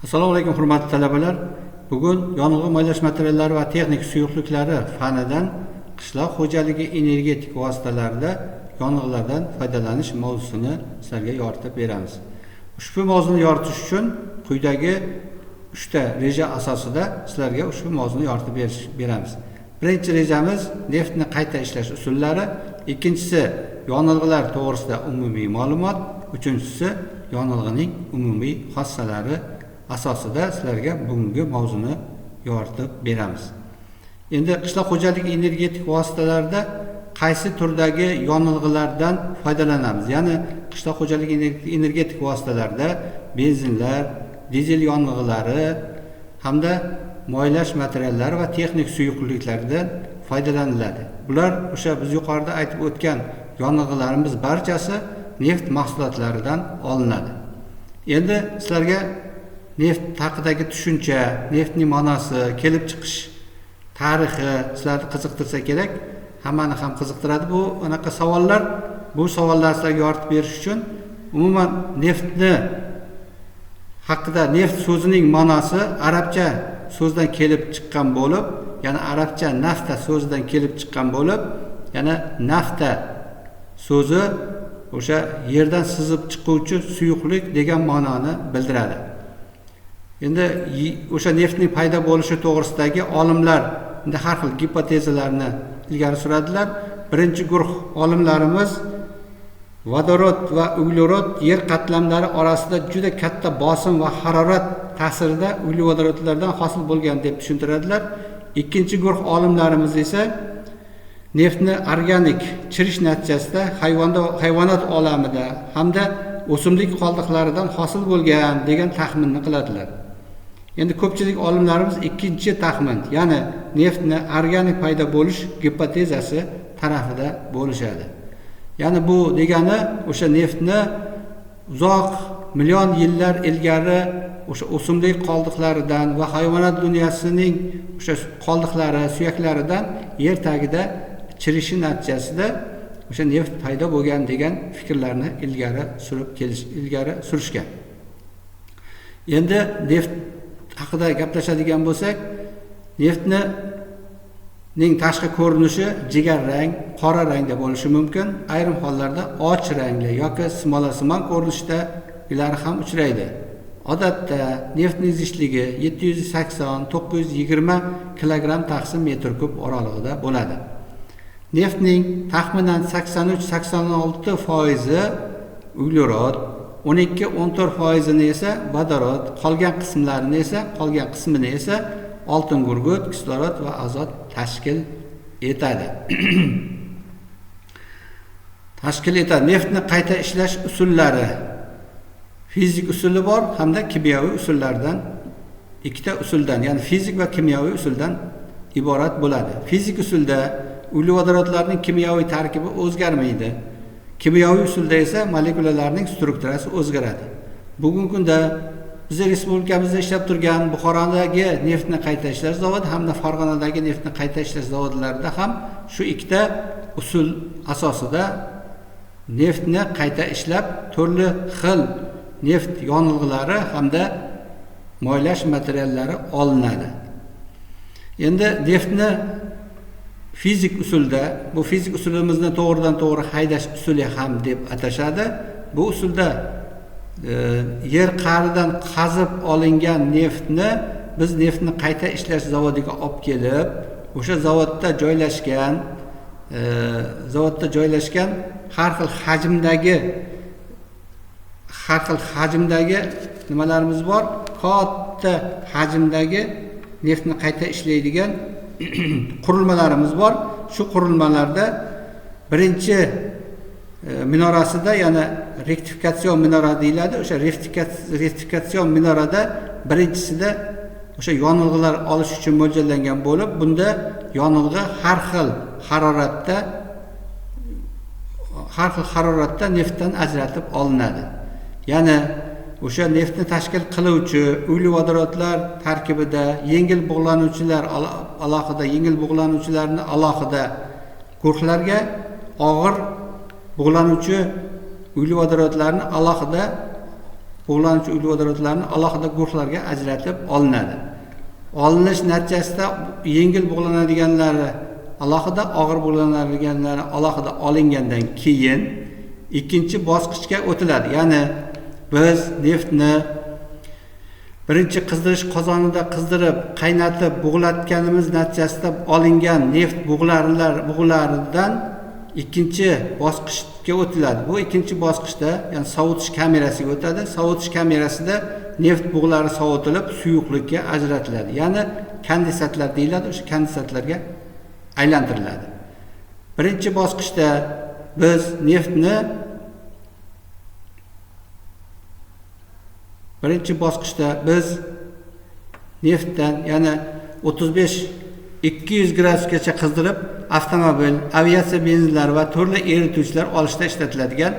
Assalomu alaykum hurmatli talabalar. Bugun yonilg'i moylash materiallari va texnik suyuqliklari fanidan qishloq xo'jaligi energetik vositalarida yonilg'ilardan foydalanish mavzusini sizlarga yoritib beramiz. Ushbu mavzuni yoritish uchun quyidagi 3 ta reja asosida sizlarga ushbu mavzuni yoritib beramiz. Birinchi rejamiz neftni qayta ishlash usullari, ikkinchisi yonilg'ilar to'g'risida umumiy ma'lumot, uchinchisi yonilg'ining umumiy xossalari asosida sizlarga bugungi mavzuni yoritib beramiz. Endi qishloq xo'jaligi energetik vositalarida qaysi turdagi yonilg'ilardan foydalanamiz? Ya'ni qishloq xo'jaligi energetik vositalarida benzinlar, dizel yonilg'ilari hamda moylash materiallari va texnik suyuqliklardan foydalaniladi. Bular o'sha biz yuqorida aytib o'tgan yonilg'ilarimiz barchasi neft mahsulotlaridan olinadi. Endi sizlarga neft haqidagi tushuncha, neftning ma'nosi, kelib chiqish tarixi sizlarni qiziqtirsa kerak. Hammani ham qiziqtiradi bu anaqa savollar. Bu savollarni sizlarga yoritib berish uchun umuman neftni haqida, neft so'zining ma'nosi arabcha so'zdan kelib chiqqan bo'lib, ya'ni arabcha nafta so'zidan kelib chiqqan bo'lib, yana nafta so'zi o'sha yerdan sizib chiquvchi suyuqlik degan ma'noni bildiradi. Endi o'sha neftning paydo bo'lishi to'g'risidagi olimlar endi har xil gipotezalarni ilgari suradilar. Birinchi guruh olimlarimiz vodorod va uglerod yer qatlamlari orasida juda katta bosim va harorat ta'sirida uglevodorodlardan hosil bo'lgan deb tushuntiradilar. Ikkinchi guruh olimlarimiz esa neftni organik chirish natijasida hayvonot olamida hamda o'simlik qoldiqlaridan hosil bo'lgan degan taxminni qiladilar. Endi ko'pchilik olimlarimiz ikkinchi taxmin, ya'ni neftni organik paydo bo'lish gipotezasi tarafida bo'lishadi. Ya'ni bu degani o'sha neftni uzoq million yillar ilgari o'sha o'simlik qoldiqlaridan va hayvonot dunyosining o'sha qoldiqlari, suyaklaridan yer tagida chirishi natijasida o'sha neft paydo bo'lgan degan fikrlarni ilgari surishgan. Endi neft haqida gaplashadigan bo'lsak, neftning tashqi ko'rinishi jigarrang, qora rangda bo'lishi mumkin. Ayrim hollarda och rangli yoki smolasimon ko'rinishdagilar ham uchraydi. Odatda neftning zichligi 780-920 kilogramm taqsim metr kub oralig'ida bo'ladi. Neftning taxminan 83-86% uglerod, 12-14%ini esa vodorod, qolgan qismini esa oltin gurgut, kislorod va azot tashkil etadi. Neftni qayta ishlash usullari fizik usuli bor hamda kimyoviy usullardan, ikkita usuldan, ya'ni fizik va kimyoviy usuldan iborat bo'ladi. Fizik usulda uglevodorodlarning kimyoviy tarkibi o'zgarmaydi. Kimyoviy usulda esa molekulalarning strukturasi o'zgaradi. Bugungi kunda biz respublikamizda ishlab turgan Buxorodagi neftni qayta ishlash zavodi hamda Farg'onadagi neftni qayta ishlash zavodlarida ham shu ikkita usul asosida neftni qayta ishlab turli xil neft yonilg'ilari hamda moylash materiallari olinadi. Endi neftni fizik usulda, bu fizik usulimizni to'g'ridan to'g'ri haydash usuli ham deb atashadi. Bu usulda yer qa'ridan qazib olingan neftni biz neftni qayta ishlash zavodiga olib kelib, o'sha zavodda joylashgan har xil hajmdagi nimalarimiz bor, katta hajmdagi neftni qayta ishlaydigan qurilmalarimiz bor. Shu qurilmalarda birinchi minorasida, ya'ni rektifikatsion minora deyiladi. O'sha rektifikatsion minorada birinchisida o'sha yonilg'ilar olish uchun mo'ljallangan bo'lib, bunda yonilg'i har xil haroratda neftdan ajratib olinadi. Ya'ni o'sha neftni tashkil qiluvchi uglevodorodlar tarkibida yengil bug'lanuvchilar alohida, yengil bug'lanuvchilarni alohida guruhlarga, og'ir bug'lanuvchi uglevodorodlarni alohida Bug'lanuvchi uglevodorodlarni alohida guruhlarga ajratib olinadi. Olinish natijasida yengil bug'lanadiganlari alohida, og'ir bug'lanadiganlari alohida olingandan keyin ikkinchi bosqichga o'tiladi. Ya'ni biz neftni birinchi qizdirish qozonida qizdirib, qaynatib, bug'latganimiz natijasida olingan neft bug'laridan ikkinchi bosqichga o'tiladi. Bu ikkinchi bosqichda, ya'ni sovutish kamerasiga o'tadi. Sovutish kamerasida neft bug'lari sovutilib, suyuqlikka ajratiladi. Ya'ni kondensatlar deyiladi, o'sha kondensatlarga aylantiriladi. Birinchi bosqichda biz neftni neftdan, ya'ni 35-200 gradusgacha qizdirib, avtomobil, aviatsiya benzinlari va turli erituvchilar olishda ishlatiladigan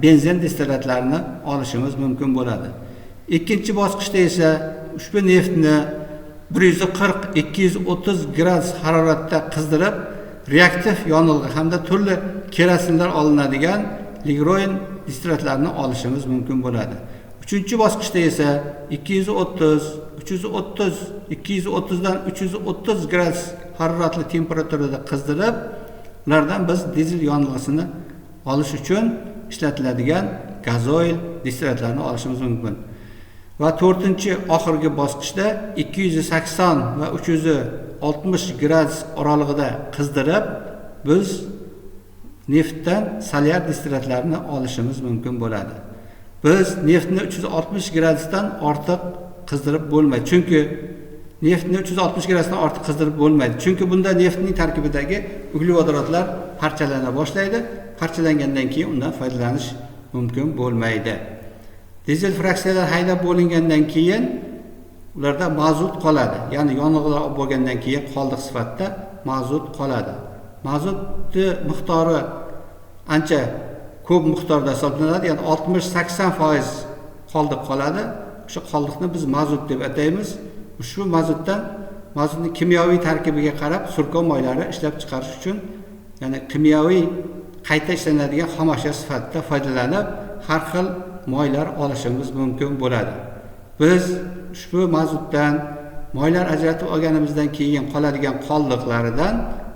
benzin distillatlarini olishimiz mumkin bo'ladi. Ikkinchi bosqichda esa ushbu neftni 140-230 gradus haroratda qizdirib, reaktiv yonilg'i hamda turli kerosinlar olinadigan ligroin distillatlarini olishimiz mumkin bo'ladi. Uchinchi bosqichda esa 230, 330, 230 dan 330 gradus haroratli temperaturada qizdirib, ulardan biz dizel yonilg'isini olish uchun ishlatiladigan gazoil distillatlarni olishimiz mumkin. Va to'rtinchi oxirgi bosqichda 280 va 360 gradus oralig'ida qizdirib, biz neftdan solyar distillatlarni olishimiz mumkin bo'ladi. Biz neftni 360 gradusdan ortiq qizdirib bo'lmaydi. Chunki neftni 360 gradusdan ortiq qizdirib bo'lmaydi. Chunki bunda neftning tarkibidagi uglevodorodlar parchalana boshlaydi. Parchalangandan keyin undan foydalanish mumkin bo'lmaydi. Dizel fraksiyalar haydab bo'lingandan keyin ularda mazut qoladi. Ya'ni yonilg'ilar olib bo'lgandan keyin qoldiq sifatida mazut qoladi. Mazutni miqdori ancha ko'p miqdorda hisoblanadi, ya'ni 60-80% qoldiq qoladi. O'sha qoldiqni biz mazut deb ataymiz. Ushbu mazutdan mazutning kimyoviy tarkibiga qarab surkov moylari ishlab chiqarish uchun, ya'ni kimyoviy qayta ishlanadigan xomashyo sifatida foydalanib, har xil moylar olishimiz mumkin bo'ladi. Biz ushbu mazutdan moylar ajratib olganimizdan keyin qoladigan qoldiqlaridan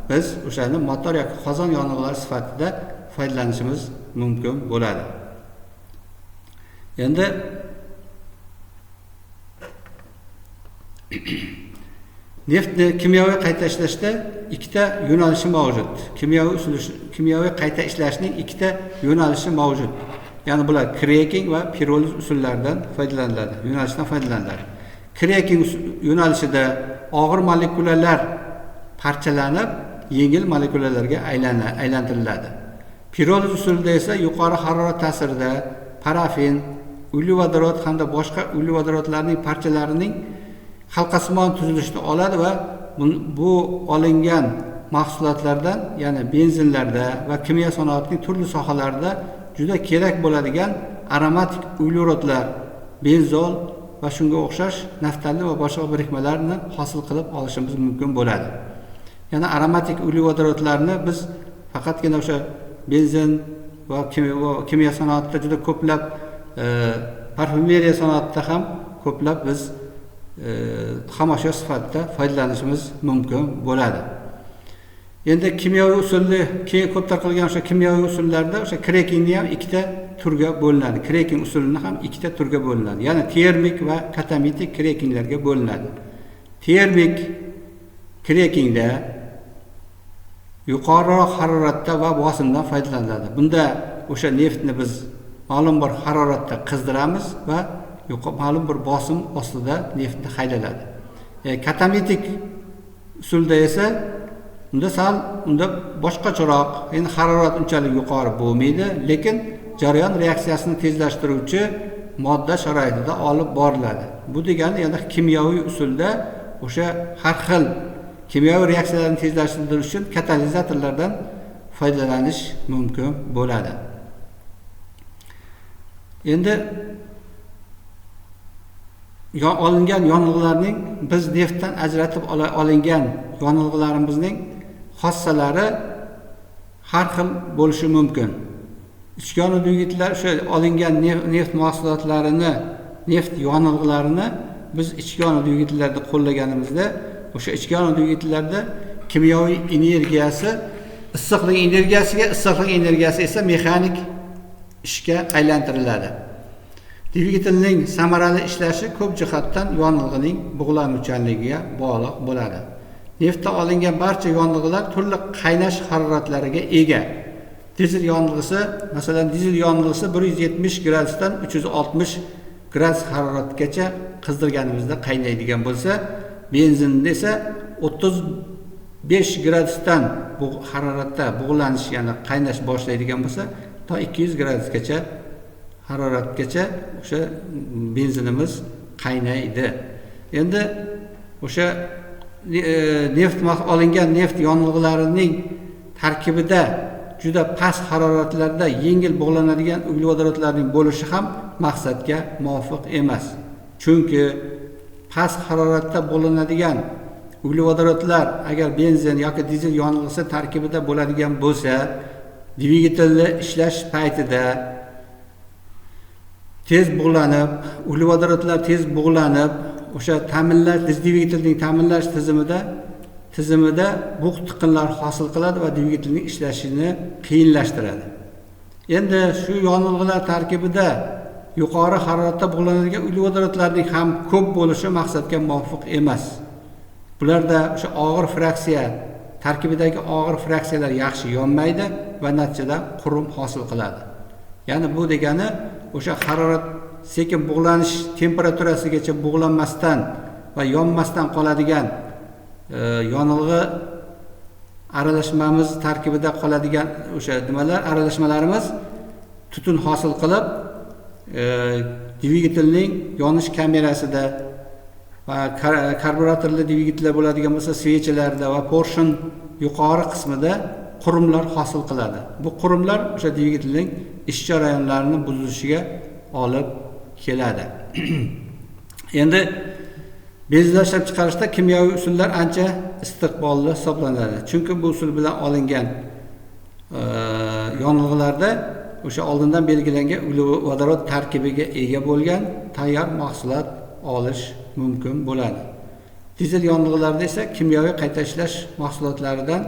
biz o'shani motor yoki qozon yonilg'ilari sifatida foydalanishimiz mumkin bo'ladi. Endi neftni kimyoviy qayta ishlashda ikkita yo'nalishi mavjud. Kimyoviy qayta ishlashning ikkita yo'nalishi mavjud. Ya'ni bular kreking va piroliz usullaridan foydalaniladi, yo'nalishdan foydalaniladi. Kreking yo'nalishida og'ir molekulalar parchalanib, yengil molekulalarga aylantiriladi. Piroliz usulida esa yuqori harorat ta'sirida parafin, uglevodorod hamda boshqa uglevodorodlarning parchalarining halqasimon tuzilishini oladi va bu olingan mahsulotlardan, ya'ni benzinlarda va kimyo sanoatining turli sohalarida juda kerak bo'ladigan aromatik uglevodorodlar, benzol va shunga o'xshash naftalin va boshqa birikmalarni hosil qilib olishimiz mumkin bo'ladi. Ya'ni aromatik uglevodorodlarni biz faqatgina o'sha benzin va kimyo sanoatida juda ko'plab, parfumeriya sanoatida ham ko'plab biz xomashyo sifatida foydalanishimiz mumkin bo'ladi. Endi kimyoviy usulni keyin ko'p tarqalgan o'sha kimyoviy usullarda o'sha krekingni ham ikkita turga bo'linadi. Kreking usulini ham ikkita turga bo'linadi. Ya'ni termik va katamitik krekinglarga bo'linadi. Termik krekingda yuqoriroq haroratda va bosimdan foydalaniladi. Bunda o'sha neftni biz ma'lum bir haroratda qizdiramiz va ma'lum bir bosim ostida neftni haydaladi. Katamitik usulda esa unda sal unda boshqacharoq, endi harorat unchalik yuqori bo'lmaydi, lekin jarayon reaksiyasini tezlashtiruvchi modda sharoitida olib boriladi. Bu degani, ya'ni kimyoviy usulda o'sha har xil kimyoviy reaksiyalarni tezlashtirish uchun katalizatorlardan foydalanish mumkin bo'ladi. Endi olingan yonilg'ilarning biz neftdan ajratib olingan yonilg'ilarimizning xossalari har xil bo'lishi mumkin. Ichki yonilg'ilar o'sha olingan neft mahsulotlarini Neft yonilg'ilarini biz ichki yonuv dvigatellarda qo'llaganimizda o'sha ichki yonuv dvigatellarda kimyoviy energiyasi issiqlik energiyasiga, issiqlik energiyasi esa mexanik ishga aylantiriladi. Dvigatelning samarali ishlashi ko'p jihatdan yonilg'ining bug'lanuvchanligiga bog'liq bo'ladi. Neftdan olingan barcha yonilg'ilar turli qaynash haroratlariga ega. Dizel yonilg'isi, masalan, dizel yonilg'isi 170 gradusdan 360 gradus haroratgacha qizdirganimizda qaynaydigan bo'lsa, benzinda esa 35 gradusdan bu haroratda bug'lanish, ya'ni qaynash boshlaydigan bo'lsa, to 200 gradusgacha haroratgacha o'sha benzinimiz qaynaydi. Endi o'sha neft olingan neft yonilg'ilarining tarkibida juda past haroratlarda yengil bug'lanadigan uglevodorodlarning bo'lishi ham maqsadga muvofiq emas. Chunki past haroratda bug'lanadigan uglevodorodlar agar benzin yoki dizel yonilg'isi tarkibida bo'ladigan bo'lsa, dvigatelni ishlash paytida tez bug'lanib, uglevodorodlar tez bug'lanib, o'sha ta'minlash dvigatelning ta'minlash tizimida bug' tiqinlar hosil qiladi va dvigatelning ishlashini qiyinlashtiradi. Endi shu yonilg'ilar tarkibida yuqori haroratda bug'lanadigan uglevodorodlarning ham ko'p bo'lishi maqsadga muvofiq emas. Bularda o'sha og'ir fraksiya tarkibidagi og'ir fraksiyalar yaxshi yonmaydi va natijada qurum hosil qiladi. Ya'ni bu degani o'sha harorat sekin bug'lanish temperaturasigacha bug'lanmasdan va yonmasdan qoladigan yonilg'i aralashmamiz tarkibida qoladigan o'sha nimalar aralashmalarimiz tutun hosil qilib dvigatelning yonish kamerasida va karburatorli dvigatellar bo'ladigan bo'lsa svechalarda va porshin yuqori qismida qurumlar hosil qiladi. Bu qurumlar o'sha dvigatelning ish jarayonlarini buzilishiga olib keladi. Endi benzinlar ishlab chiqarishda kimyoviy usullar ancha istiqbolli hisoblanadi. Chunki bu usul bilan olingan yonilg'ilarda o'sha oldindan belgilangan uglevodorod tarkibiga ega bo'lgan tayyor mahsulot olish mumkin bo'ladi. Dizel yonilg'ilarida esa kimyoviy qayta ishlash mahsulotlaridan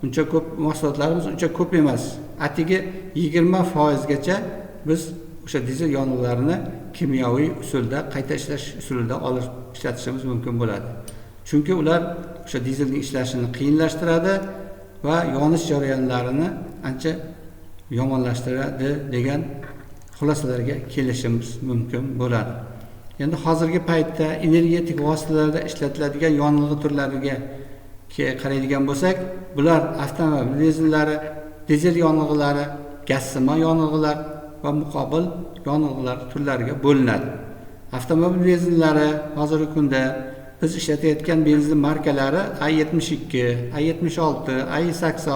uncha ko'p mahsulotlarimiz uncha ko'p emas. Atigi 20% gacha biz o'sha dizel yonilg'ilarini kimyoviy usulda qayta ishlash usulida olib ishlatishimiz mumkin bo'ladi. Chunki ular o'sha dizelning ishlashini qiyinlashtiradi va yonish jarayonlarini ancha yomonlashtiradi degan xulosalarga kelishimiz mumkin bo'ladi. Endi hozirgi paytda energetik vositalarda ishlatiladigan yonilg'i turlariga qaraydigan bo'lsak, bular avtomobil benzinlari, dizel yonilg'ilari, gazsimon yonilg'ilar va muqobil yonilg'ilar turlariga bo'linadi. Avtomobil benzinlari hozirgi kunda biz ishlatayotgan benzin markalari A72, A76, A80,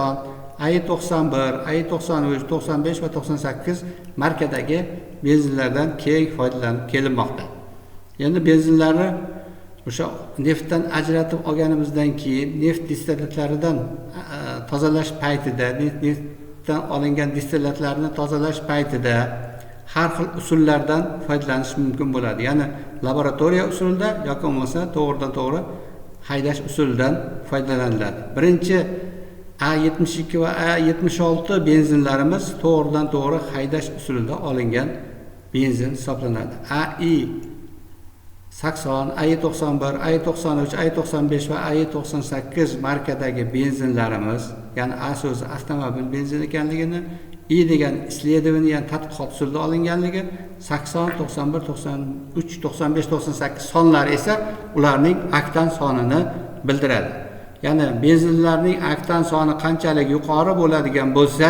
A91, A93, 95 va 98 markadagi benzinlardan keng foydalanib kelinmoqda. Endi benzinlarni o'sha neftdan ajratib olganimizdan keyin neft distillatlaridan tozalash paytida, neftdan olingan distillatlarni tozalash paytida har xil usullardan foydalanish mumkin bo'ladi. Ya'ni laboratoriya usulida yoki bo'lmasa to'g'ridan to'g'ri haydash usulidan foydalaniladi. Birinchi A72 va A76 benzinlarimiz to'g'ridan to'g'ri haydash usulida olingan benzin hisoblanadi. AI 80, AI91, AI93, AI95 va AI98 markadagi benzinlarimiz, ya'ni A so'zi avtomobil benzin ekanligini, I degan исследование, ya'ni tadqiqot usulida olinganligi, 80, 91, 93, 95, 98 sonlari esa ularning oktan sonini bildiradi. Ya'ni benzinlarning oktan soni qanchalik yuqori bo'ladigan bo'lsa,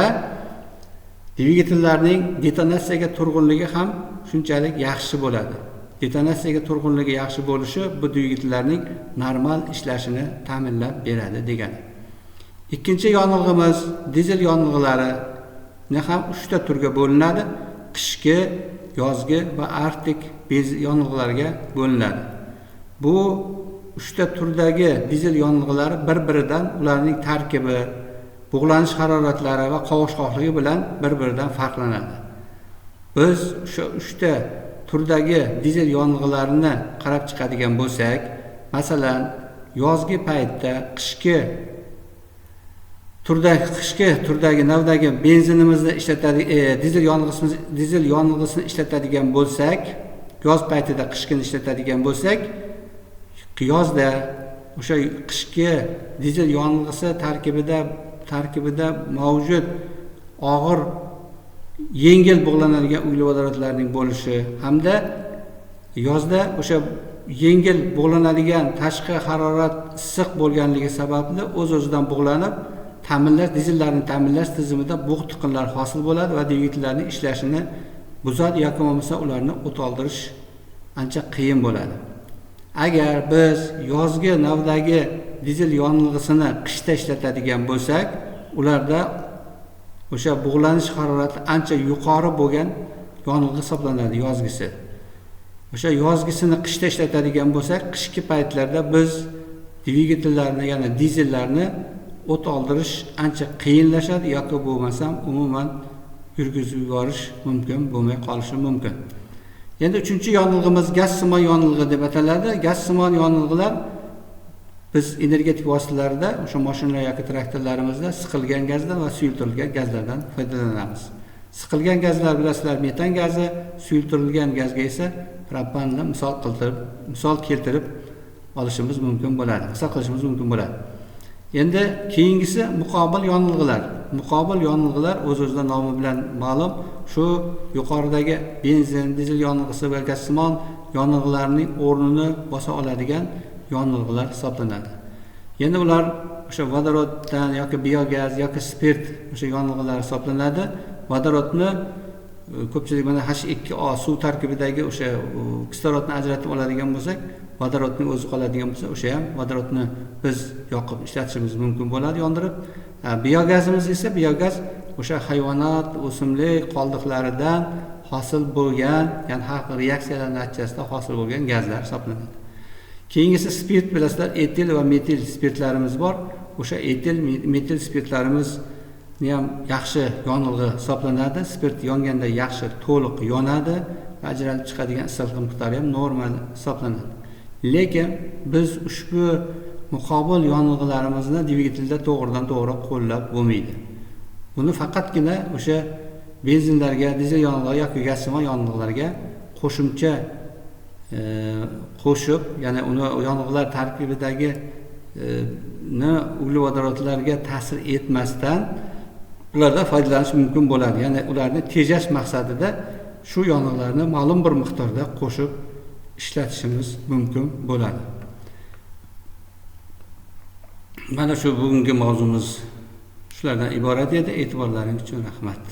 dvigatellarning detonatsiyaga turg'unligi ham shunchalik yaxshi bo'ladi. Detonatsiyaga turg'unligi yaxshi bo'lishi bu dvigatellarning normal ishlashini ta'minlab beradi degani. Ikkinchi yonilg'imiz dizel yonilg'ilari ham 3 ta turga bo'linadi. Qishki, yozgi va arktik yonilg'ilarga bo'linadi. Bu 3 ta turdagi dizel yonilg'ilari bir-biridan ularning tarkibi, bug'lanish haroratlari va qovushqoqligi bilan bir-biridan farqlanadi. Biz o'sha 3 ta turdagi dizel yonilg'ilarini qarab chiqadigan bo'lsak, masalan, yozgi paytda qishki turdagi navdagi benzinimizni ishlatadi, dizel yonilg'isini ishlatadigan bo'lsak, yoz paytida qishkini ishlatadigan bo'lsak, yozda o'sha qishki dizel yonilg'isi tarkibida mavjud og'ir yengil bug'lanadigan uglevodorodlarning bo'lishi hamda yozda o'sha yengil bug'lanadigan tashqi harorat issiq bo'lganligi sababli o'z-o'zidan bug'lanib ta'minlash dizellarni ta'minlash tizimida bug' tiqinlar hosil bo'ladi va dvigatellarning ishlashini buzadi yoki bo'lmasa ularni o't oldirish ancha qiyin bo'ladi. Agar biz yozgi navdagi dizel yonilg'isini qishda ishlatadigan bo'lsak, ularda o'sha bug'lanish harorati ancha yuqori bo'lgan yonilg'i hisoblanadi yozgisi. O'sha yozgisini qishda ishlatadigan bo'lsak, qishki paytlarda biz dvigatellarni, ya'ni dizellarni o't oldirish ancha qiyinlashadi yoki bo'lmasam umuman yurgizib yuborish mumkin bo'lmay qolishi mumkin. Endi uchinchi yonilg'imiz gazsimon yonilg'i deb ataladi. Gazsimon yonilg'ilar biz energetik vositalarda, o'sha mashinalar yoki traktorlarimizda siqilgan gazdan va suyultirilgan gazlardan foydalanamiz. Siqilgan gazlar bilasizlar metan gazi, suyultirilgan gazga esa propanni misol keltirib olishimiz mumkin bo'ladi. Misol qilishimiz mumkin bo'ladi. Endi keyingisi muqobil yonilg'ilar. Muqobil yonilg'ilar o'z-o'zidan nomi bilan ma'lum. Shu yuqoridagi benzin, dizel yonilg'isi va gazsimon yonilg'ilarining o'rnini bosa oladigan yonilg'ilar hisoblanadi. Endi ular o'sha vodoroddan yoki biogaz yoki spirt o'sha yonilg'ilar hisoblanadi. Vodorodni ko'pchilik mana H2O suv tarkibidagi o'sha kislorodni ajratib oladigan bo'lsak, vodorodning o'zi qoladigan bo'lsa, o'sha ham vodorodni biz yoqib ishlatishimiz mumkin bo'ladi, yondirib. Biogazimiz esa biogaz o'sha hayvonot, o'simlik qoldiqlaridan hosil bo'lgan, ya'ni har xil reaksiyalar natijasida hosil bo'lgan gazlar hisoblanadi. Keyingisi spirt, bilasizlar, etil va metil spirtlarimiz bor. O'sha etil, metil spirtlarimizni ham yaxshi yonilg'i hisoblanadi. Spirt yonganda yaxshi to'liq yonadi va ajralib chiqadigan issiqlik miqdori ham normal hisoblanadi. Lekin biz ushbu muqobil yonilg'ilarimizni dvigatelda to'g'ridan to'g'ri qo'llab bo'lmaydi. Buni faqatgina o'sha benzinlarga, dizel yonilg'ilari yoki gazsimon yonilg'ilarga qo'shimcha qo'shib, ya'ni uni yonilg'ilar tarkibidagi uglevodorodlarga ta'sir etmasdan ulardan foydalanish mumkin bo'ladi. Ya'ni ularni tejash maqsadida shu yonilg'ilarni ma'lum bir miqdorda qo'shib ishlatishimiz mumkin bo'ladi. Mana shu bugungi mavzumiz shulardan iborat edi. E'tiborlaringiz uchun rahmat.